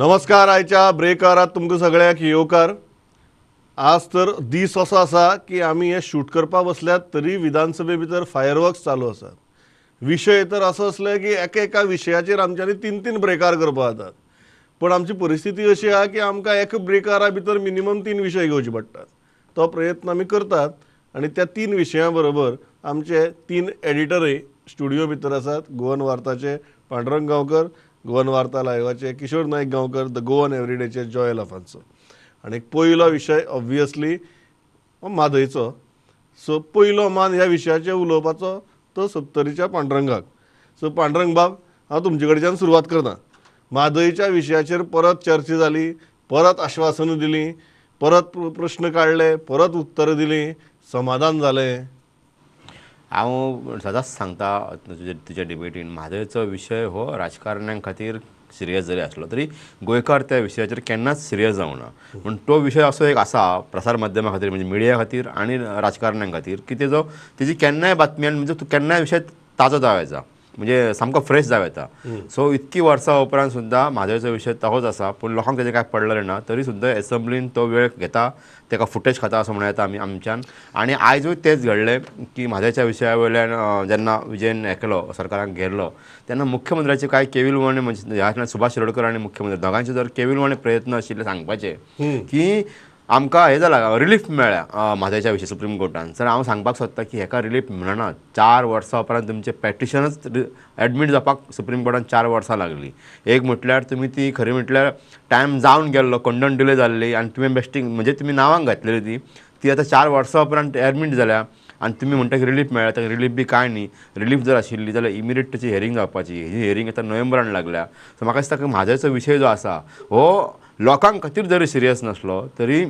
नमस्कार. आयच्या ब्रेकारात तुमकां सगळ्यांक येवकार. आज तर दीस असो आसा की आमी हे शूट करपाक बसल्यात तरी विधानसभे भितर फायरवर्क्स चालू आसात. विशय तर असो आसले की एका एका विशयाचेर आमच्यांनी तीन तीन ब्रेकार करपाक जातात, पूण आमची परिस्थिती अशी आहा की आमकां एका ब्रेकारा भितर मिनिमम तीन विशय घेवचे पडटात. तो प्रयत्न आमी करतात आनी त्या तीन विशयां बरोबर आमचे तीन एडिटरय स्टुडियो भितर आसात. गोवन वार्ताचे पांडुरंग गांवकर, गोवन वार्ता लायवाचे किशोर नायक गांवकर, the Goan एवरीडेचे जॉयल अफान्सो. आनी पयलो विशय ऑब्वियसली म्हादयचो. सो पयलो मान ह्या विशयाचेर उलोवपाचो तो सत्तरीच्या पांडुरंगाक. सो पांडुरंग बाब, हांव तुमचे कडच्यान सुरवात करता. म्हादयच्या विशयाचेर परत चर्चा जाली, परत आश्वासनां दिलीं, परत प्रश्न काडले, परत उत्तरां दिलीं, समाधान जालें? हांव सदांच सांगता तुज्या डिबेटीन, म्हादयचो विशय हो राजकारण्यां खातीर सिरियस जरी आसलो तरी गोंयकार त्या विशयाचेर केन्नाच सिरियस जावना. पूण तो विशय असो एक आसा प्रसार माध्यमा खातीर, म्हणजे मिडिया खातीर आनी राजकारण्यां खातीर की तेजो तेजी केन्नाय बातमी आनी म्हणजे केन्नाय विशय ताजो जावं येता, म्हणजे सामको फ्रेश जावं येता. सो इतकी वर्सां उपरांत सुद्दां म्हादयचो विशय तहोच आसा, पूण लोकांक तेजें कांय पडलेलें ना. तरी सुद्दां एसेंब्लीन तो वेळ घेता, तेका फुटेज खाता असो म्हणूं येता आमी आमच्यान. आनी आयजूय तेंच घडलें की म्हादयच्या विशया वयल्यान जेन्ना विजयन हें केलो, सरकाराक घेरलो, तेन्ना मुख्यमंत्र्याचे कांय केविलवाणे, म्हणजे ह्या सुभाष शिरोडकर आनी मुख्यमंत्री दोगांयचे जर केविलवाणे प्रयत्न आशिल्ले सांगपाचे की आमकां हें जालां, रिलीफ मेळ्ळ्या म्हादयच्या विशय सुप्रीम कोर्टान, सर हांव सांगपाक सोदता की हेका रिलीफ मेळना. 4 वर्सां उपरांत तुमचें पेटिशनच एडमीट जावपाक सुप्रीम कोर्टान 4 वर्सां लागलीं. एक म्हटल्यार तुमी ती खरें म्हटल्यार टायम जावन गेल्लो, कंडन डिले जाल्ली आनी तुवें बेस्टींग म्हणजे तुमी नांवांक घातलेली ती आतां 4 वर्सां उपरांत एडमीट जाल्या आनी तुमी म्हणटा की रिलीफ मेळ्ळ्या. ताका रिलीफ बी कांय न्ही. रिलीफ जर आशिल्ली जाल्यार इमिडिएट ताची हियरींग जावपाची, ही हियरींग आतां नोव्हेंबरान लागल्या. सो म्हाका दिसता की म्हादयचो विशय जो आसा हो लोकां खातीर जरी सिरियस नासलो तरी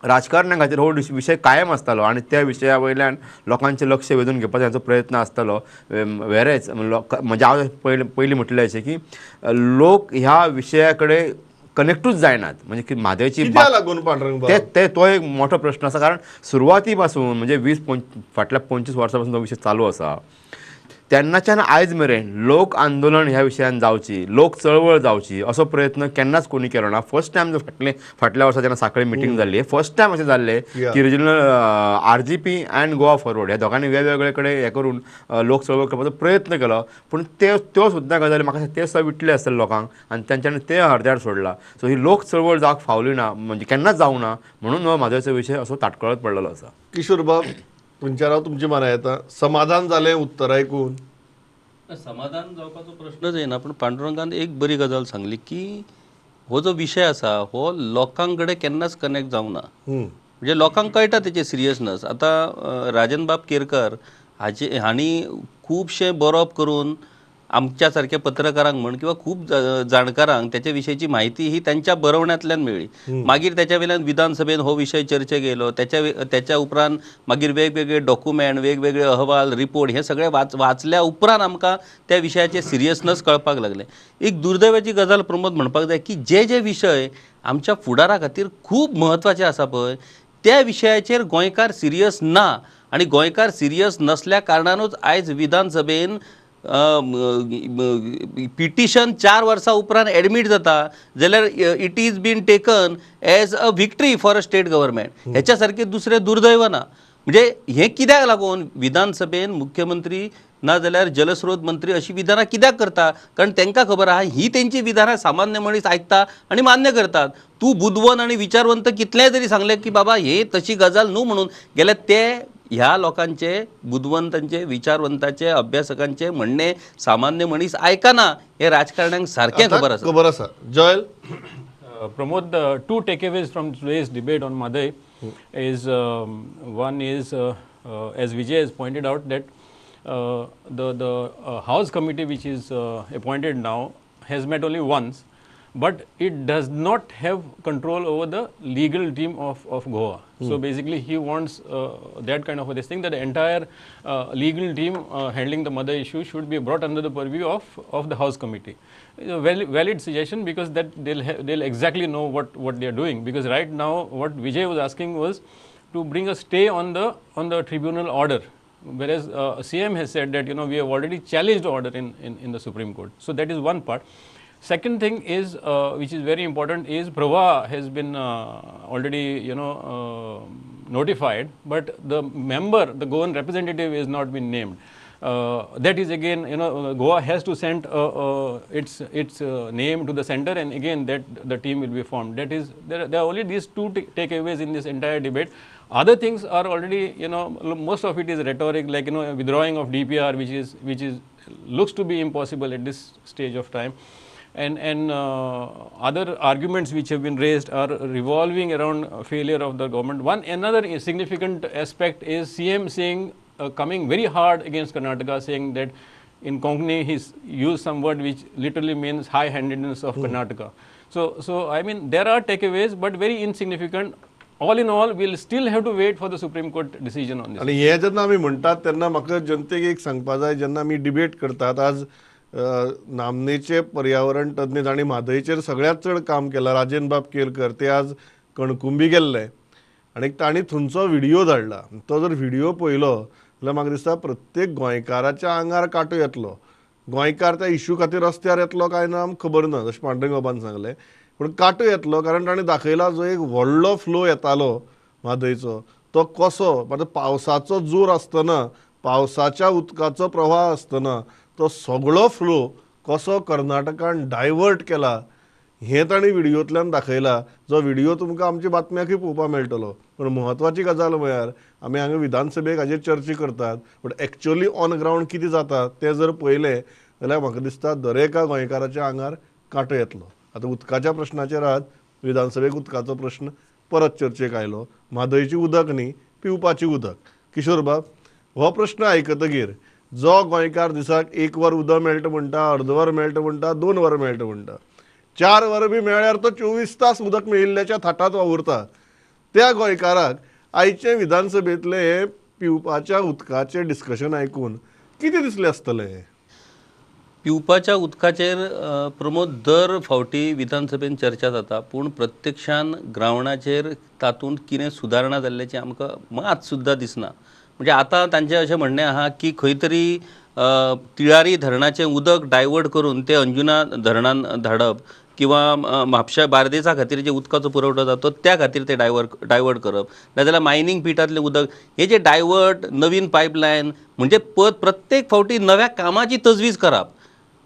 राजकारण्या खातीर हो विशय कायम आसतालो आनी त्या विशया वयल्यान लोकांचें लक्ष वेधून घेवपाचो हांचो प्रयत्न आसतालो. वेरेच म्हणजे हांव पयलीं म्हटलें अशें की लोक ह्या विशया कडेन कनेक्टूच जायनात, म्हणजे की म्हादयची लागून पांडुरंग ते तो एक मोठो प्रश्न आसा. कारण सुरवाती पासून म्हणजे फाटल्या 25 वर्सां पासून तो विशय चालू आसा. तेन्नाच्यान आयज मेरेन लोक आंदोलन ह्या विशयान जावची, लोक चळवळ जावची असो प्रयत्न केन्नाच कोणी केलो ना. फर्स्ट टायम जो फाटल्या वर्सा जेन्ना साखळी मिटींग जाल्ली, फर्स्ट टायम अशें जाल्लें की regional RGP and Goa forward ह्या दोगांनी वेगवेगळे कडेन हें करून लोक चळवळ करपाचो प्रयत्न केलो. पूण त्यो सुद्दां गजाली म्हाका ते सुद्दां विटले आसतले लोकांक आनी तेंच्यांनी ते अर्द्यार सोडला. सो ही लोक चळवळ जावंक फावली ना, म्हणजे केन्नाच जावंक ना, म्हणून हो म्हादयचो विशय असो ताटकळत पडलेलो आसा. किशोर बाब, तुमच्या हांव तुमची मानाय येता. समाधान जालें उत्तर आयकून? समाधान जावपाचो प्रश्नच येना, पूण पांडुरंगान एक बरी गजाल सांगली की हो जो विशय आसा हो लोकां कडेन केन्नाच कनेक्ट जावंक ना. म्हणजे लोकांक कळटा तेचे सिरियसनस. आतां राजनबाब केरकर हांणी खुबशें बरोवप करून आमच्या सारक्या पत्रकारांक म्हण किंवा खूब जाणकारांक त्याच्या विशयची म्हायती ही त्यांच्या बरोवण्यांतल्यान मेळ्ळी. मागीर त्याच्या वयल्यान विधानसभेन हो विशय चर्चेक येयलो. त्याच्या उपरांत मागीर वेगवेगळे डॉक्युमेंट, वेगवेगळे अहवाल, रिपोर्ट हे सगळे वाचल्या उपरांत आमकां त्या विशयाचे सिरियसनस कळपाक लागलें. एक दुर्दैवाची गजाल प्रमोद म्हणपाक जाय की जे जे विशय आमच्या फुडारा खातीर खूब म्हत्वाचे आसा पळय त्या विशयाचेर गोंयकार सिरियस ना. आनी गोंयकार सिरियस नसल्या कारणानूच आयज विधानसभेन पिटिशन 4 वर्सां उपरांत एडमीट जाता जाल्यार it is been taken as a victory for a state government. हेच्या सारकें दुसरें दुर्दैव ना. म्हणजे हें कित्याक लागून विधानसभेन मुख्यमंत्री ना जाल्यार जलस्रोत मंत्री अशी विधानां कित्याक करता? कारण तांकां खबर आहा ही तेंची विधानां सामान्य मनीस आयकता आनी मान्य करतात. तूं बुदवंत आनी विचारवंत कितलेंय जरी सांगलें की बाबा हे तशी गजाल न्हू म्हणून गेल्यार ते ह्या लोकांचे बुदवंतांचे, विचारवंताचे, अभ्यासकांचे म्हणणे सामान्य मनीस आयकना हे राजकारण्यांक सारकें खबर आसा. खबर आसा. Joel, Pramod, 2 takeaways from today's debate on Mhadei is one is as Vijay has pointed out that the House committee which is appointed now has met only once, but it does not have control over the legal team of Goa. So basically he wants that kind of a this thing, that the entire legal team handling the Mhadei issue should be brought under the purview of the House committee. It's a valid suggestion, because that they'll exactly know what they are doing. Because right now what Vijay was asking was to bring a stay on the tribunal order, whereas CM has said that, you know, we have already challenged the order in the Supreme Court. So that is one part. Second thing is, which is very important, is Pravah has been already, you know, notified, but the member, the Goan representative is not been named. That is again, you know, Goa has to send its name to the center, and again that the team will be formed. That is, there are only these two takeaways in this entire debate. Other things are already, you know, most of it is rhetoric, like, you know, withdrawing of DPR, which is looks to be impossible at this stage of time. And other arguments which have been raised are revolving around failure of the government. One another significant aspect is CM saying, coming very hard against Karnataka, saying that in Konkani he's used some word which literally means high-handedness of Karnataka. So I mean, there are takeaways, but very insignificant. All in all, we'll still have to wait for the Supreme Court decision on this. आणि हे जेन्ना आमी म्हणटात तेन्ना म्हाका जनतेक एक सांगपा जाय, जेन्ना आमी डिबेट करतात, आज नामनेचे पर्यावरण तज्ञ जांणी म्हादयचेर सगळ्यांत चड काम केलां, राजेंद्र बाब केरकर, ते आज कणकुंबी गेल्ले आनी तांणी थंयचो व्हिडियो धाडला. तो जर व्हिडियो पळयलो जाल्यार म्हाका दिसता प्रत्येक गोंयकाराच्या आंगार कांटो येतलो. गोंयकार त्या इश्यू खातीर रस्त्यार येतलो काय ना आमकां खबर ना, जशें पांडुरंग बाबान सांगलें, पूण कांटो येतलो कारण ताणें दाखयला जो एक व्हडलो फ्लो येतालो म्हादयचो तो कसो, म्हणजे पावसाचो जोर आसतना, पावसाच्या उदकाचो प्रवाह आसतना तो सगळो फ्लो कसो कर्नाटकान डायवर्ट केला हें ताणें व्हिडियोंतल्यान दाखयला. जो व्हिडियो तुमकां आमच्या बातम्याकूय पळोवपाक मेळटलो. पूण म्हत्वाची गजाल म्हळ्यार आमी हांगा विधानसभेक हाजेर चर्चा करतात, बट एक्चुअली ऑन ग्रावंड कितें जाता तें जर पळयलें जाल्यार म्हाका दिसता दरेका गोंयकाराच्या आंगार कांटो येतलो. आतां उदकाच्या प्रश्नाचेर आज विधानसभेक उदकाचो प्रश्न परत चर्चेक आयलो. म्हादयचें उदक न्ही, पिवपाचें उदक. किशोर बाब, हो प्रश्न आयकतगीर जो गोंयकार दिसाक एक वर उदक मेळटा म्हणटा, अर्द वर मेळटा म्हणटा, 2 वरां मेळटा म्हणटा, 4 वरां बी मेळ्ळ्यार तो 24 तास उदक मेळिल्ल्याच्या थाटांत वावुरता, त्या गोंयकाराक आयचे विधानसभेंतले हे पिवपाच्या उदकाचें डिस्कशन आयकून कितें दिसलें आसतलें? पिवपाच्या उदकाचेर प्रमोद दर फावटी विधानसभेन चर्चा जाता, पूण प्रत्यक्षान ग्रावंडाचेर तातूंत कितें सुदारणा जाल्ल्याचें आमकां मात सुद्दां दिसना. म्हणजे आतां तांचें अशें म्हणणें आहा की खंय तरी तिळारी धरणाचें उदक डायवर्ट करून तें अंजुना धरणान धाडप किंवा म्हापशा बार्देसा खातीर जे उदकाचो पुरवठो जाता त्या खातीर ते डायवर्ट करप, नाजाल्यार मायनींग पिटांतलें उदक हे जे डायवर्ट नवीन पायपलायन म्हणजे प्रत्येक फावटी नव्या कामाची तजवीज करप,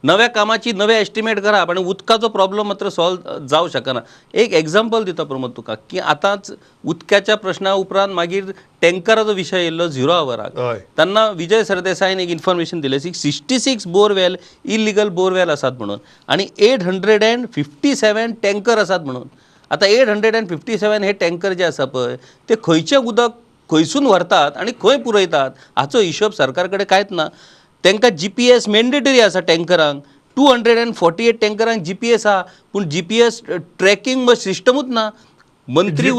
नव्या कामाची नवे एस्टिमेट करप आनी उदकाचो प्रॉब्लम मात्र सॉल्व जावं शकना. एक एग्जाम्पल दिता प्रमोद तुका की आतांच उदकाच्या प्रश्ना उपरांत मागीर टँकराचो विशय येयल्लो झिरो आवराक, तेन्ना विजय सरदेसायन एक इन्फॉर्मेशन दिलें 66 बोरवेल इलिगल बोरवेल आसात म्हणून आनी 857 टँकर आसात म्हणून. आतां 857 हे टँकर जे आसा पळय ते खंयचें उदक खंयसून व्हरतात आनी खंय पुरयतात हाचो हिशोब सरकार कडेन कांयच ना. तांकां GPS mandatory आसा टँकरांक, 248 टँकरांक GPS आहा, पूण GPS tracking सिस्टमूच ना. मंत्री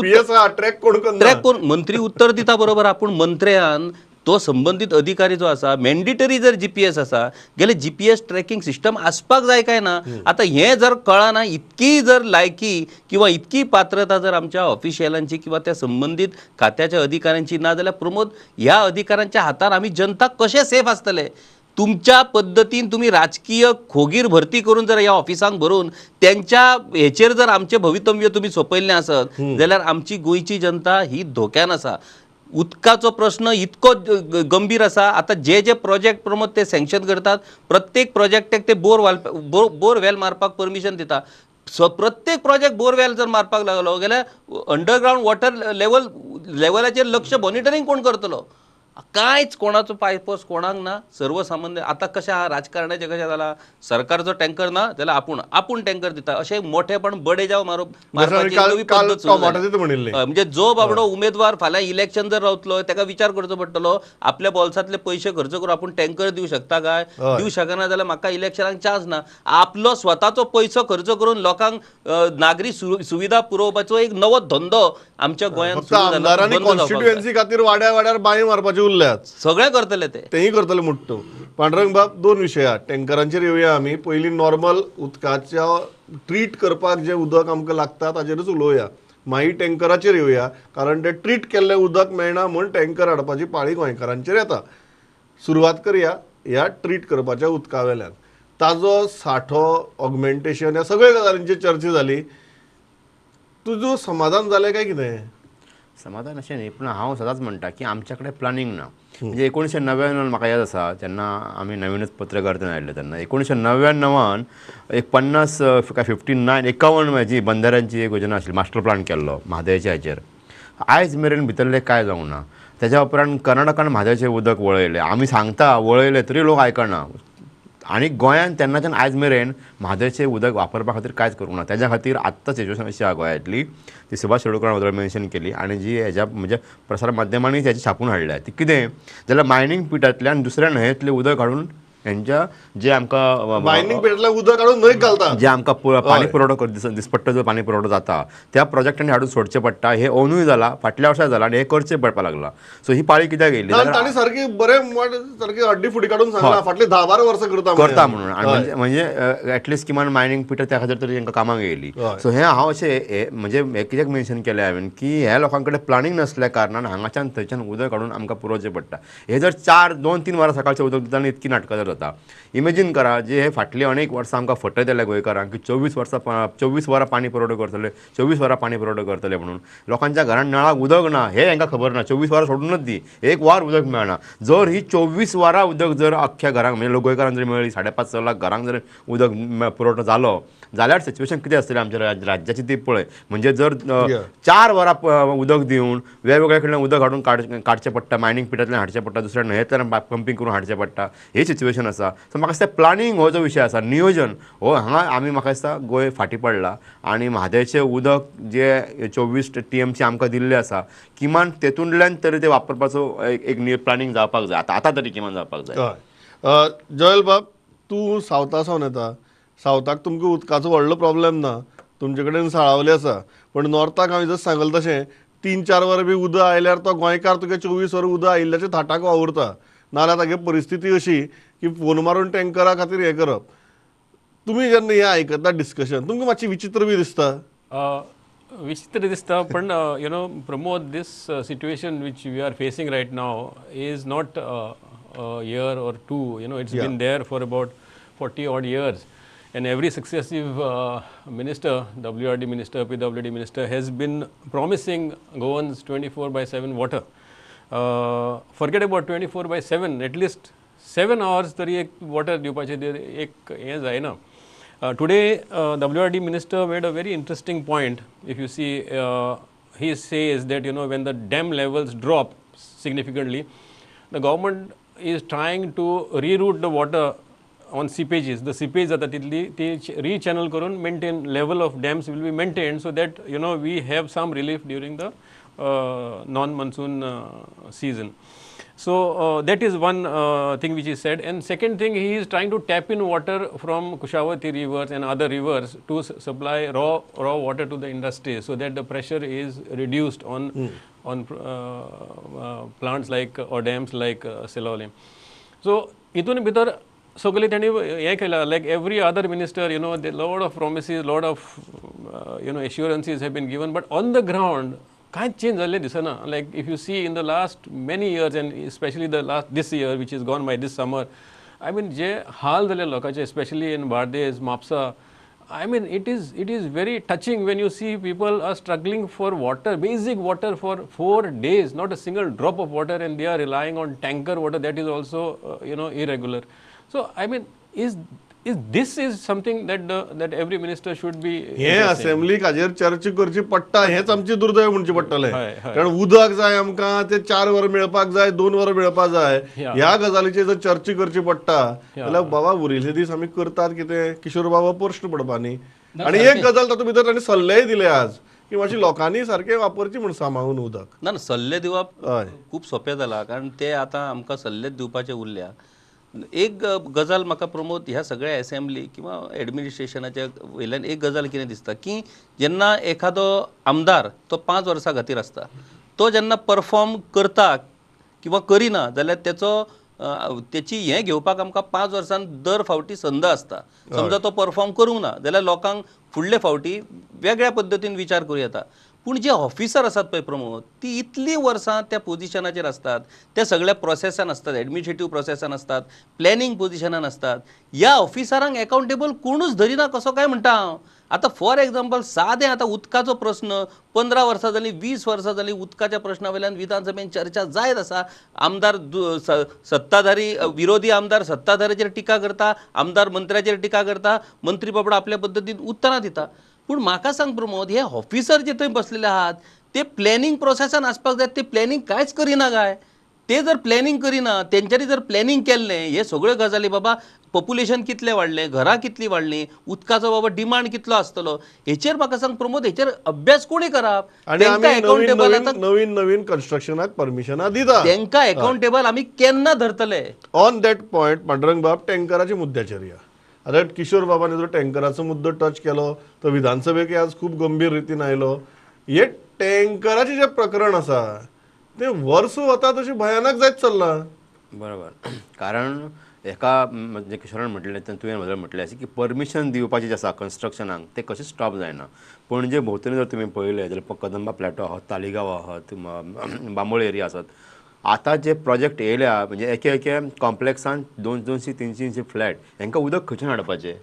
ट्रॅक कोण मंत्री उत्तर दिता बरोबर, पूण मंत्र्यान तो संबंदीत अधिकारी जो आसा मॅन्डेटरी जर GPS आसा गेल्यार GPS tracking system आसपाक जाय काय ना. आतां हें जर कळना, इतकी जर लायकी किंवा इतकी पात्रता जर आमच्या ऑफिशियलांची किंवा त्या संबंदीत खात्याच्या अधिकाऱ्यांची ना जाल्यार प्रमोद ह्या अधिकाऱ्यांच्या हातार आमी जनता कशें सेफ आसतले? तुमच्या पद्दतीन तुमी राजकीय खोगीर भरती करून जर ह्या ऑफिसांक भरून त्यांच्या हेचेर जर आमचें भवितव्य तुमी सोंपयल्लें आसत जाल्यार आमची गोंयची जनता ही धोक्यान आसा. उदकाचो प्रश्न इतको गंभीर आसा. आतां जे जे प्रोजेक्ट प्रमोद ते सँक्शन करतात प्रत्येक प्रोजेक्टाक ते बोरवेल मारपाक परमिशन दिता. प्रत्येक प्रोजेक्ट बोरवेल जर मारपाक लागलो जाल्यार अंडरग्रावंड वॉटर लेवलाचेर लक्ष मॉनिटरींग कोण करतलो? कांयच कोणाचो पायपोस कोणाक ना. सर्वसामान्य आतां कशें आहा राजकारणाचें कशें जालां, सरकारचो टँकर ना जाल्यार आपूण टँकर दिता, अशें मोठेपण बडेजाव मारपाची नवी पद्दत सुरू जाल्या. म्हणजे जो बाबडो उमेदवार फाल्यां इलेक्शन जर रावतलो ताका विचार करचो पडटलो आपल्या बोल्सांतले पयशे खर्च करून आपूण टँकर दिवं शकता काय, दिवं शकना जाल्यार म्हाका इलेक्शनाक चान्स ना. आपलो स्वताचो पयसो खर्च करून लोकांक नागरी सुविधा पुरोवपाचो एक नवो धंदो आमच्या गोंयांत खातीर वाड्या वाड्यार बांय मारपाची सगळे करतले, तेय करतले. मुट्टो पांडुरंग बाब, दोन विशय टँकरांचेर येवया आमी. पयलीं नॉर्मल उदकाच्या ट्रीट करपाक जें उदक आमकां लागता ताचेरूच उलोवया, मागीर टँकराचेर येवया, कारण ते ट्रीट केल्लें उदक मेळना म्हूण टँकर हाडपाची पाळी गोंयकारांचेर येता. सुरवात करया ह्या ट्रीट करपाच्या उदका वेल्यान. ताजो साठो ऑगमेंटेशन ह्या सगळ्या गजालींची चर्चा जाली. तुजो समाधान जालें काय कितें? समाधान अशें न्ही, पूण हांव सदांच म्हणटा की आमच्या कडेन प्लॅनिंग ना. म्हणजे 1999 म्हाका याद आसा जेन्ना आमी नवीनच पत्रकारितेन आयिल्ले तेन्ना 1999 एक 50 काय 59 51 जी बंधाऱ्यांची एक योजना आशिल्ली, मास्टर प्लान केल्लो म्हादयच्या हाचेर. आयज मेरेन भितरलें कांय जावंक ना. तेज्या उपरांत कर्नाटकान म्हादयचें उदक वळयलें, आमी सांगता वळयलें तरी लोक आयकना. आनी गोंयान तेन्नाच्यान आयज मेरेन म्हादयचें उदक वापरपा खातीर कांयच करूंक ना. तेज्या खातीर आत्तां सिच्युएशन अशी आसा गोंयांतली, ती सुभाष शिरोडकरान वदळ मेन्शन केली आनी जी हेज्या म्हणजे प्रसार माध्यमांनी तेजी छापून हाडल्या ती कितें जाल्यार मायनींग पिटांतल्यान दुसऱ्या न्हंयेंतलें उदक हाडून हेंच्या जे आमकां मायनींग पिटांतल्यान उदक हाडून न्हंयक घालता, जे आमकां पाणी पुरवठो दिसपट्टो जो पाणी पुरवठो जाता त्या प्रोजेक्टांनी हाडून सोडचें पडटा. हे ओनूय जाला, फाटल्या वर्सा जाला आनी हें करचें पडपाक लागलां. सो ही पाळी कित्याक येयली, तांणी सारकी बरें सारकी हड्डी फुडी काडून सांगलां फाटली 10-12 वर्सां करता करता म्हणून. आनी म्हणजे एटलिस्ट किमान मायनींग पिटां त्या खातीर तरी तांकां कामाक येयली. सो हें हांव अशें म्हणजे हें कित्याक मेन्शन केलें हांवें की ह्या लोकां कडेन प्लॅनिंग नासल्या कारणान हांगाच्यान थंयच्यान उदक हाडून आमकां पुरोवचें पडटा. हे जर 4-2-3 वरां सकाळचें उदक दिता इतकी नाटकां जर जाता. इमेजीन करा जे हे फाटली अनेक वर्सां आमकां फटयतले गोंयकारांक की 24 वरां पाणी पुरवठो करतले, 24 वरां पाणी पुरवठो करतले म्हणून. लोकांच्या घरान नळाक उदक ना हे हांकां खबर ना. 24 वरां सोडूनच दी, एक वर उदक मेळना. जर ही 24 वरां उदक जर अख्ख्या घरांक म्हणजे गोंयकारांक जर मेळ्ळी 5.5 लाख घरांक जर उदक पुरवठो जालो जाल्यार सिच्युएशन कितें आसतलें आमच्या राज्याची ती पळय. म्हणजे जर 4 वरां उदक दिवन वेगवेगळ्या कडल्यान उदक हाडून काडचें पडटा, मायनींग पिटांतल्यान हाडचें पडटा, दुसऱ्या न्हंयेंतल्यान पंपींग करून हाडचें पडटा, ही सिच्युएशन आसा. सो म्हाका दिसता प्लॅनिंग हो जो विशय आसा, नियोजन हो हांगा आमी म्हाका दिसता गोंय फाटीं पडला. आनी म्हादयचें उदक जे 24 TMC आमकां दिल्लें आसा किमान तेतूंतल्यान तरी ते वापरपाचो एक प्लॅनिंग जावपाक जाय, आतां आतां तरी किमान जावपाक जाय. जॉयल बाब, तूं सावथा सावन येता, सावथाक तुमकां उदकाचो व्हडलो प्रॉब्लेम ना, तुमचे कडेन साळावले आसा. पण नॉर्थाक हांवें जशें सांगलें तशें 3-4 वरां बी उदक आयल्यार तो गोंयकार तुगे 24 वरां उदक आयिल्ल्याच्या थाटाक वावुरता, नाजाल्यार तागे परिस्थिती अशी की फोन मारून टँकरा खातीर हें करप. तुमी जेन्ना हें आयकता डिस्कशन तुमकां मातशें विचित्र बी दिसता? विचित्र दिसता, पण you know Pramod, this situation which we are facing right now is not a year or two, you know, it's been there for about 40 odd years, and every successive minister, WRD minister, PWD minister has been promising Goans 24/7 water. Forget about 24/7, at least 7 hours तरी एक water दिवपाचें एक हें जायना. Today WRD minister made a very interesting point. If you see, he says that, you know, when the dam levels drop significantly, the government is trying to reroute the water on seepages. The seepage जाता तितली ती rechannel करून maintain level of dams will be maintained, so that, you know, we have some relief during the non-monsoon season. So that is one thing which is said. And second thing, he is trying to tap in water from Kushavati rivers and other rivers to supply raw water to the industry, so that the pressure is reduced on plants like or dams like Selaulim. So itun bhitar सगळे त्यांनी हें केलां, like every other minister, you know, the lot of promises, lot of you know assurances have been given, but on the ground कांयच change जाल्लें दिसना. Like if you see in the last many years and especially the last this year which is gone by this summer, I mean जे हाल जाले लोकांचे, especially in Bardez, Mapusa, I mean it is very touching when you see people are struggling for water, basic water for 4 days, not a single drop of water, and they are relying on tanker water that is also you know irregular. So I mean, is this is something that that every minister should be. हे असेंब्लीक हाजेर चर्चा करची पडटा, हेच आमची दुर्दैव म्हणचें पडटलें. कारण उदक जाय आमकां, ते 4 वरां मेळपाक जाय, 2 वरां मेळपाक जाय, ह्या गजालीचेर जर चर्चा करची पडटा जाल्यार बाबा उरिल्ले दीस आमी करतात कितें, किशोर बाबा प्रश्न पडपा न्ही. आनी एक गजाल तातूंत भितर तांणी सल्लेय दिले आज की मातशी लोकांनी सारकें वापरची म्हूण सांबाळून उदक. ना, सल्ले दिवप खूब सोंपें जालां, कारण ते आतां आमकां सल्लेच दिवपाचे उरल्या. एक गजाल म्हाका प्रमोद, ह्या सगळ्या एसेंब्ली किंवा एडमिनिस्ट्रेशनाच्या वयल्यान एक गजाल कितें दिसता की जेन्ना एखादो आमदार तो 5 वर्सां खातीर आसता, तो जेन्ना परफॉर्म करता किंवा करिना जाल्यार तेचो तेची हें घेवपाक आमकां 5 वर्सान दर फावटी संद आसता. समजा तो परफॉर्म करूंक ना जाल्यार लोकांक फुडले फावटी वेगळ्या पद्दतीन विचार करूं येता. पूण जे ऑफिसर आसात पळय प्रमोद, ती इतलीं वर्सां त्या पोजिशनाचेर आसतात, त्या सगळ्या प्रोसेसान आसतात, एडमिनिस्ट्रेटीव प्रोसेसान आसतात, प्लॅनिंग पोजिशनान आसतात. ह्या ऑफिसरांक एकाउंटेबल कोणूच धरिना कसो काय म्हणटा हांव. आतां फॉर एग्जाम्पल सादें आतां उदकाचो प्रस्न 15 वर्सां जालीं, 20 वर्सां जालीं उदकाच्या प्रश्ना वयल्यान विधानसभेन चर्चा जायत आसा. आमदार सत्ताधारी विरोधी आमदार सत्ताधाऱ्याचेर टिका करता, आमदार मंत्र्याचेर टिका करता, मंत्री बाबडो आपल्या पद्दतीन उत्तरां दिता. पूण म्हाका सांग प्रमोद, हे ऑफिसर जे थंय बसलेले आहात ते प्लॅनिंग प्रोसेसान आसपाक जाय, ते प्लॅनिंग कांयच करिना काय? ते जर प्लॅनिंग करिना, तेंच्यांनी जर प्लॅनिंग केल्लें हे सगळ्यो गजाली, बाबा पॉप्युलेशन कितलें वाडलें, घरां कितलीं वाडलीं, उदकाचो बाबा डिमांड कितलो आसतलो, हेचेर म्हाका सांग प्रमोद, हेचेर अभ्यास कोणी करप? तांकां एकाउंटेबल नवीन नवीन कन्स्ट्रक्शनाक परमिशनां दिता, तांकां एकाउंटेबल आमी केन्ना धरतले? ऑन that point Pandurang बाब, टँकराच्या मुद्द्याचेर या. आतां किशोर बाबांनी जो टँकराचो मुद्दो टच केलो तो विधानसभेक आज खूब गंभीर रितीन आयलो. हे टँकराचें जें प्रकरण आसा तें वर्स वता तशें भयानक जायत चल्लां. बरोबर, कारण एका म्हणजे किशोरान म्हटलें, तुवें म्हजो म्हटलें अशें की परमिशन दिवपाचें जें आसा कन्स्ट्रक्शनाक तें कशें स्टॉप जायना. पणजे भोंवतणी जर तुमी पळयलें जाल्यार कदंबा प्लॅटो आहात, तालिगांव आहात, बांबोळे एरिया आसात. आतां जे प्रोजेक्ट येयल्या म्हणजे एके एके कॉम्प्लेक्सान 200-200, 300 फ्लॅट, हेंकां उदक खंयच्यान हाडपाचें?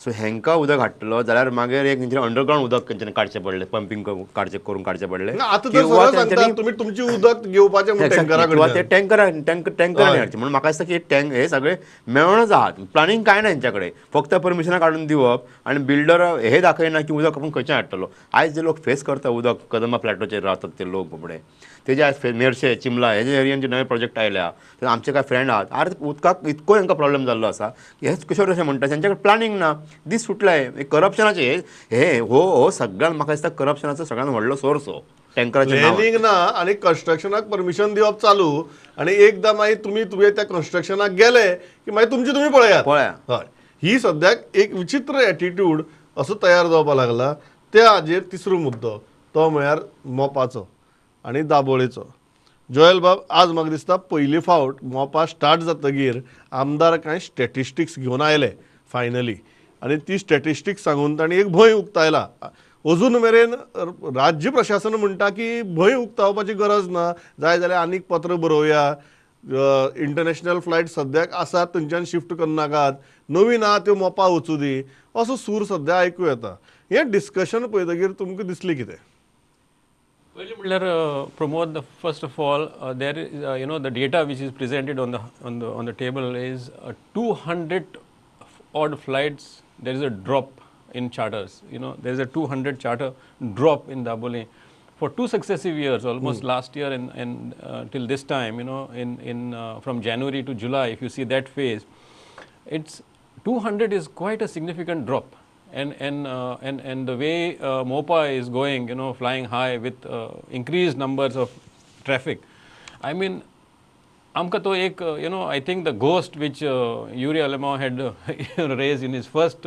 सो हेंकां उदक हाडटलो जाल्यार मागीर एक तेंच्यानी अंडरग्रावंड उदक तेंच्यांनी काडचें पडलें, पंपींग काडचें करून काडचें पडलें. आतां तुमी तुमचें उदक घेवपाचें किंवा ते टँकरांनी हाडचें. म्हणून म्हाका दिसता की टँक हे सगळे मेळूनच आहात, प्लॅनिंग कांय ना हेंच्या कडेन, फक्त परमिशनां काडून दिवप आनी बिल्डर हे दाखयना की उदक आपूण खंयच्यान हाडटलो. आयज जे लोक फेस करता उदक कदंबा प्लॅटोचेर रावतात ते लोक बाबडे, तेजे आयज मेरशे चिमला हे जे एरियन जे नवे प्रोजेक्ट आयल्या ते आमचे कांय फ्रेंड आहात, आरे उदकाक इतको हेंकां प्रॉब्लेम जाल्लो आसा की हेच किशोर अशें म्हणटा तेंच्या कडेन प्लॅनिंग ना, दीस सुटले करप्शनाचे. हे हो हो सगळ्यान म्हाका दिसता करप्शनाचो सगळ्यान व्हडलो सोर्स हो टँकराचें. प्लॅनिंग ना आनी कन्स्ट्रक्शनाक परमिशन दिवप चालू, आनी एकदां मागीर तुमी तुवें त्या कन्स्ट्रक्शनाक गेले की मागीर तुमची तुमी पळयात पळया. हय, ही सद्याक एक विचित्र एटिट्यूड असो तयार जावपाक लागला. त्या हाजेर तिसरो मुद्दो तो म्हळ्यार मोपाचो आनी दाबोळेचो. जोएल बाब, आज म्हाका दिसता पयली फावट मोपा स्टार्ट जातगीर आमदार कांय स्टॅटिस्टिक्स घेवन आयले फायनली, आनी ती स्टॅटिस्टिक्स सांगून तांणी एक भंय उक्तायला. अजून मेरेन राज्य प्रशासन म्हणटा की भंय उक्तावपाची गरज ना, जाय जाल्यार आनीक पत्र बरोवया, इंटरनॅशनल फ्लायट सद्याक आसात थंयच्यान शिफ्ट करनाकात, नवीन आहा त्यो मोपा वचूं दी, असो सूर सद्या आयकूं येता. हें डिस्कशन पळयतगीर तुमकां दिसलें कितें? पयलीं म्हणल्यार Pramod, first of all there is you know the data which is presented on the table is 200 odd flights. There is a drop in charters, you know, there is a 200 charter drop in Dabolim for 2 successive years, almost last year and till this time, you know, in from January to July, if you see that phase, it's 200 is quite a significant drop. And the way Mopa is going, you know, flying high with increased numbers of traffic. I mean, आमकां तो एक, you know, I think the ghost which Yuri Alemao had raised in his first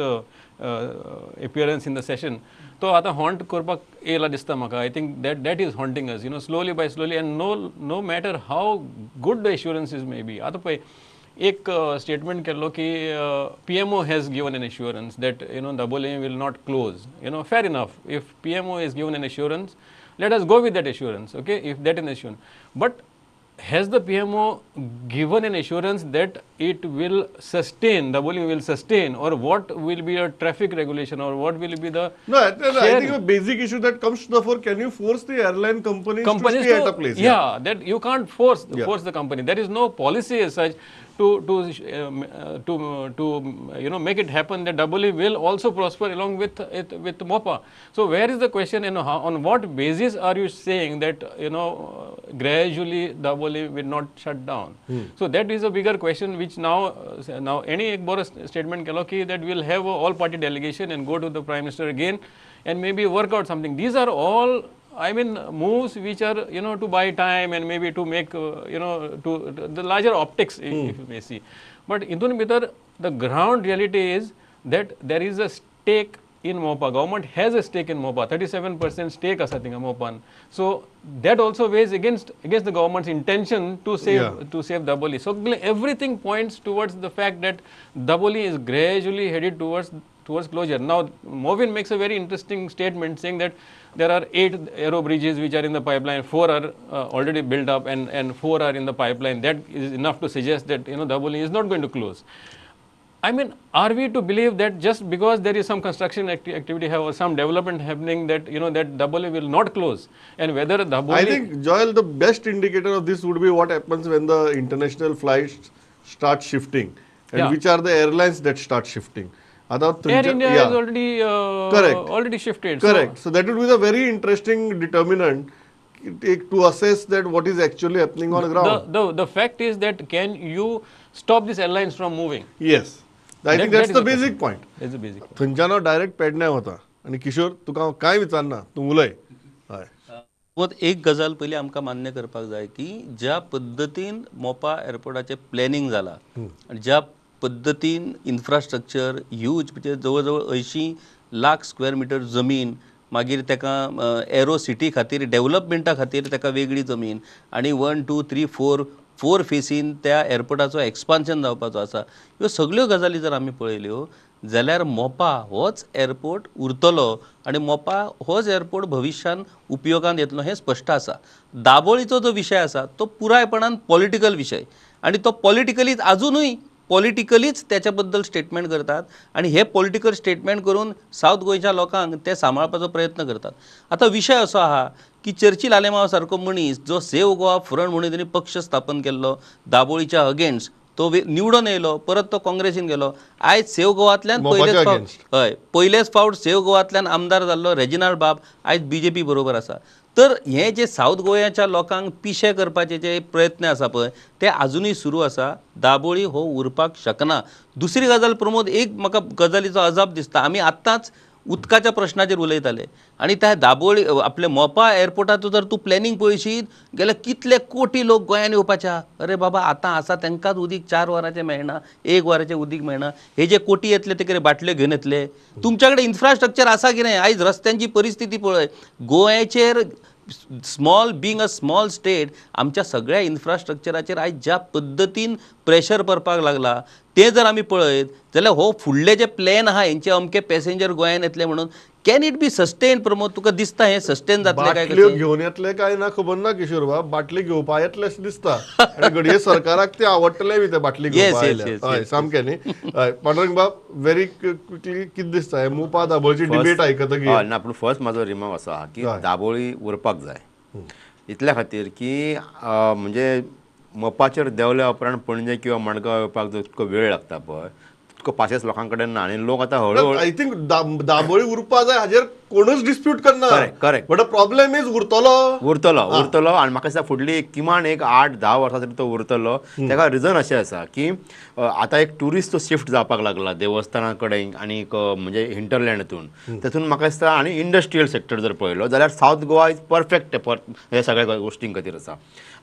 appearance in the session, तो आतां haunt करपाक येयला दिसता म्हाका. I think that is haunting us, you know, slowly by slowly, and no matter how good the assurances may be. आतां पळय एक statement केल्लो की PMO has given an assurance that, you know, Dabolim will not close. You know, fair enough, if PMO is given an assurance, let us go with that assurance, okay, if that is assurance. But has the PMO given an assurance that it will sustain, Dabolim will sustain, or what will be a traffic regulation, or what will be the... No, I think a basic issue that comes to the fore, can you force the airline companies to stay at a place? Yeah, that you can't force the company. There is no policy as such to you know, make it happen that Dabolim will also prosper along with with Mopa. So where is the question, you know, how, on what basis are you saying that, you know, gradually Dabolim will not shut down? So that is a bigger question which now any ek boro statement kelo ki that we'll have a all party delegation and go to the Prime Minister again and maybe work out something. These are all, I mean, moves which are, you know, to buy time and maybe to make, you know, to the larger optics, if you may see. But indun bhitar, the ground reality is that there is a stake in Mopa. Government has a stake in Mopa, 37% stake asa thinga Mopan. So that also weighs against the government's intention to save to save Dabolim. So everything points towards the fact that Dabolim is gradually headed towards towards closure. Now, Movin makes a very interesting statement saying that there are 8 aero bridges which are in the pipeline, 4 are already built up and 4 are in the pipeline. That is enough to suggest that, you know, Dabolim is not going to close. I mean, are we to believe that just because there is some construction activity or some development happening that, you know, that Dabolim will not close? And whether Dabolim... I think, Joel, the best indicator of this would be what happens when the international flights start shifting. And yeah, which are the airlines that start shifting. Air India has already, already shifted. Correct. So that would be the very interesting determinant to assess that what is actually happening on the ground. The fact is that can you stop these airlines from moving? Yes. I think that's the basic point. That's the basic point. थंयच्यान direct पेडण्या वता आनी किशोर तुका कांय विचारना, तूं उलय. हय, एक गजाल पयलीं आमकां मान्य करपाक जाय की ज्या पद्दतीन मोपा एअरपोर्टाचें प्लॅनिंग जालां आनी ज्या पद्दतीन इन्फ्रास्ट्रक्चर ह्यूज म्हणजे जवळ जवळ 80 लाख स्क्वेअर मिटर जमीन, मागीर ताका एरो सिटी खातीर डेव्हलपमेंटा खातीर ताका वेगळी जमीन आनी 1 2 3 4 4 फेसीन त्या एअरपोर्टाचो एक्सपान्शन जावपाचो आसा. ह्यो सगळ्यो गजाली जर आमी पळयल्यो जाल्यार मोपा होच एअरपोर्ट उरतलो आनी मोपा होच एअरपोर्ट भविश्यान उपयोगांत येतलो हें स्पश्ट आसा. दाबोळीचो जो विशय आसा तो पुरायपणान पॉलिटिकल विशय आनी तो पॉलिटिकलीच आजुनूय पॉलिटिकलीच त्याच्या बद्दल स्टेटमेंट करतात आनी हे पॉलिटिकल स्टेटमेंट करून सावथ गोंयच्या लोकांक ते सांबाळपाचो प्रयत्न करतात. आतां विशय असो आहा की चर्चिल आलेमांव सारको मनीस जो सेव गोवा फ्रंट म्हणून तेणी पक्ष स्थापन केल्लो दाबोळीच्या अगेन्स्ट, तो निवडून येयलो, परत तो काँग्रेसीन गेलो. आयज सेव गोवांतल्यान पयलेच फावट, हय, पयलेच फावट सेव गोवांतल्यान आमदार जाल्लो रेजिनाल्ड बाब आयज बीजेपी बरोबर आसा. तर हे जे सावथ गोंयाच्या लोकांक पिशे करपाचे जे प्रयत्न आसा पळय ते आजुनूय सुरू आसा. दाबोळी हो उरपाक शकना. दुसरी गजाल प्रमोद, एक म्हाका गजालीचो अजाप दिसता, आमी आत्तांच उदकाच्या प्रश्नाचेर उलयताले आनी त्या दाबोळी आपले मोपा एअरपोर्टाचो जर तूं प्लॅनिंग पळयशीत जाल्यार कितले कोटी लोक गोंयान येवपाच्या. अरे बाबा, आतां आसा तांकांच उदीक 4 वरांचें मेळना, 1 वराचें उदीक मेळना. हे जे कोटी येतले ते कितें बाटल्यो घेवन येतले? तुमच्या कडेन इन्फ्रास्ट्रक्चर आसा कितें? आयज रस्त्यांची परिस्थिती पळय गोंयाचेर, small being a small state, आमच्या सगळ्या इन्फ्रास्ट्रक्चराचेर आयज ज्या पद्दतीन प्रेशर पडपाक लागला ते जर आमी पळयत जाल्यार हो फुडले जे प्लॅन आहा हेंचे अमके पॅसेंजर गोंयान येतले म्हणून can it be sustain? Pramod, तुका दिसता हें सस्टेन जातलें काय? बाटल्यो घेवन येतले काय ना खबर ना किशोर बाब, बाटली घेवपा येतले अशें दिसता आनी घडये सरकाराक ते आवडटले बी ते बाटली घेवपा आयल्यार. हय, सामकें न्ही. हय पांडुरंग बाब, व्हेरी क्विकली कितें दिसता हे मोपा दाबोळची डिबेट आयकतकीर? ना, पूण फर्स्ट म्हाजो रिमार्क असो आहा की दाबोळी उरपाक जाय इतल्या खातीर की म्हणजे मोपाचेर देंवल्या उपरांत पणजे किंवा मडगांव येवपाक जो इतको वेळ लागता पळय तितको पाशेंस लोकां कडेन ना आनी लोक आतां हळूहळू I think Dabolim उरपा जाय हाजेर कोणूच डिस्प्यूट करना. Correct, correct. But problem is उरतलो उरतलो उरतलो आनी म्हाका दिसता फुडली किमान एक 8-10 वर्सां तरी तो उरतलो. ताका रिजन अशें आसा की आतां एक ट्युरिस्ट तो शिफ्ट जावपाक लागला देवस्थाना कडेन आनी म्हणजे हिंटरलँडातून, तेतून म्हाका दिसता आनी इंडस्ट्रियल सेक्टर जर पळयलो जाल्यार South Goa is perfect for हे सगळ्या गोश्टीं खातीर आसा.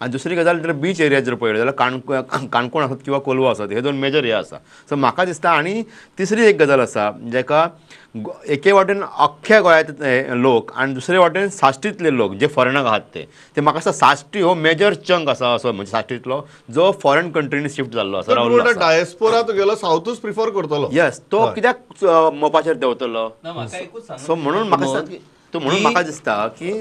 आनी दुसरी गजाल जर बीच एरिया जर पळयलो जाल्यार काणकोण आसत किंवा कोलवा आसत, हे 2 मेजर हे आसा. सो म्हाका दिसता. आनी तिसरी एक गजाल आसा जेका एके वाटेन अख्ख्या गोंयांतले लोक आनी दुसरे वाटेन साश्टींतले लोक जे फॉरेनाक आहात ते म्हाका दिसता साश्टी हो मेजर चंक आसा असो म्हणजे साश्टींतलो जो फॉरेन कंट्रीनी शिफ्ट जाल्लो आसा, रावल्लो आसा. डायस्पोरा तुगेलो सावथूच प्रिफर करतलो. येस, तो कित्याक मोपाचेर देंवतलो? सो म्हणून म्हाका तो म्हणून म्हाका दिसता की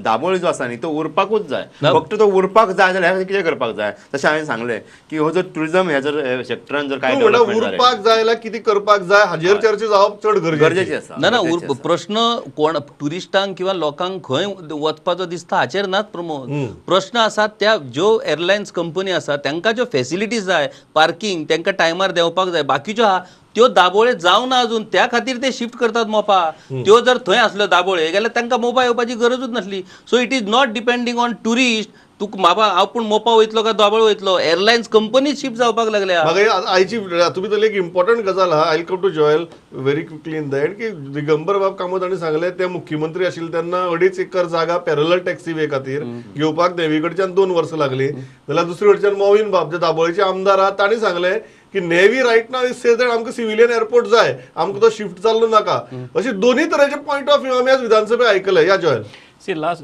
दाबोळी जो आसा न्ही तो उरपाकूच जाय. फक्त तो उरपाक जाय जाल्यार कितें करपाक जाय, तशें हांवें सांगलें की हो जर ट्युरिजम ह्या जर सेक्टरान जर काय उरपाक जाय जाल्यार कितें करपाक जाय हाजेर चर्चा जावप चड गरजेची आसा. ना ना, प्रश्न कोण ट्युरिस्टांक किंवा लोकांक खंय वचपाचो दिसता हाचेर नाच प्रमोद. प्रश्न आसा त्या ज्यो एअरलायन्स कंपनी आसा तांकां ज्यो फेसिलिटीज जाय, पार्किंग तांकां टायमार देंवपाक जाय, बाकीच्यो आहा त्यो दाबोळे जावना अजून, त्या खातीर ते शिफ्ट करतात मोपा. त्यो जर थंय आसल्यो दाबोळे जाल्यार तांकां मोपा येवपाची गरजूच नासली. So it is not depending on tourist. तुका बाबा हांव पूण मोपा वयतलो काय दाबोळे वयतलो, एअरलायन्स कंपनी शिफ्ट जावपाक लागल्या. म्हाका आयची तुमी तर एक इम्पॉर्टंट गजाल आहा, I come to Joel very quickly in that की दिगंबर बाब कामत हांणी सांगलें ते मुख्यमंत्री आशिल्ले तेन्ना 2.5 एकर जागा पॅरलल टॅक्सी वे खातीर घेवपाक नेवी कडच्यान 2 वर्सां लागली. जाल्यार दुसरे कडच्यान मोविन बाब जे दाबोळीचे आमदार आहात तांणी सांगलें की navy right now is say that आमकां सिव्हिलियन एअरपोर्ट जाय, आमकां तो शिफ्ट जाल्लो नाका. अशे दोन्ही तरेचे पॉयंट ऑफ व्यू आमी आज विधानसभेत आयकले. या Joel. See, last,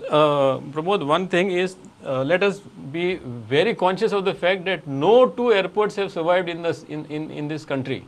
Pramod, one thing is let us be very conscious of the fact that no two airports have survived in this in this country.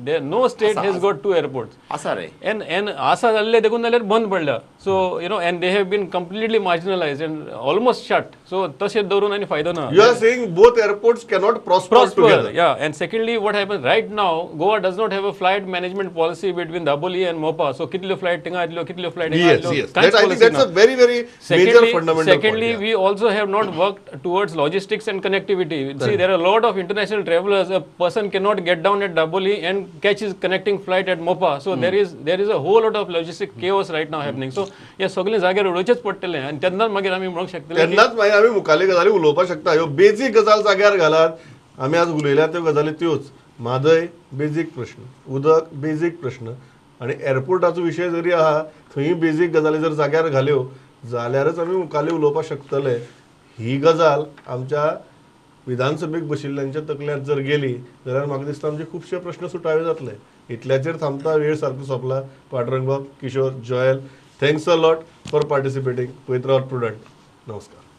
There no state has got two airports. आसा रे and आसा जाल्ले देखून जाल्यार बंद पडल्या. So you know, and they have been completely marginalised and almost shut. So तशें दवरून आनी फायदो ना. You are saying both airports cannot prosper together. Yeah, and secondly, what happens right now, Goa does not have a flight management policy between Dabolim and Mopa. So कितल्यो flight थिंगा येतल्यो, कितल्यो flight हिंगा Yes, येतल्यो, yes. कांयच That, I think policy that's ना. a very, very major fundamental Secondly, point. we also have not worked towards logistics and connectivity. See, there are a lot of international travelers. A person cannot get down at Dabolim and catch his connecting flight at Mopa. So there is a whole lot of logistic chaos right now happening. So हे सगळे जाग्यार उडोवचेच पडटले आनी तेन्नाच मागीर आमी म्हणूंक शकतले की तेन्नाच मागीर आमी मुखाल्ली गजाली उलोवपाक शकता. ह्यो बेजीक गजाल जाग्यार घालात. आमी आज उलयल्या त्यो गजाली त्योच. म्हादय बेजीक प्रश्न, उदक बेजीक प्रश्न आनी एअरपोर्टाचो विशय जरी आहा थंय बेजीक गजाली जर जाग्यार घाल्यो जाल्यारच आमी मुखाल्ली उलोवपाक शकतले. ही गजाल आमच्या विधानसभेक बशिल्ल्यांच्या तकल्यांत जर गेली जाल्यार म्हाका दिसता आमचे खुबशे प्रश्न सुटावे जातले. इतल्याचेर थांबता, वेळ सारको सोंपला. Pandurangabab, Kishore, Joel, thanks a lot for participating. पळयत रावात प्रुडंट. नमस्कार.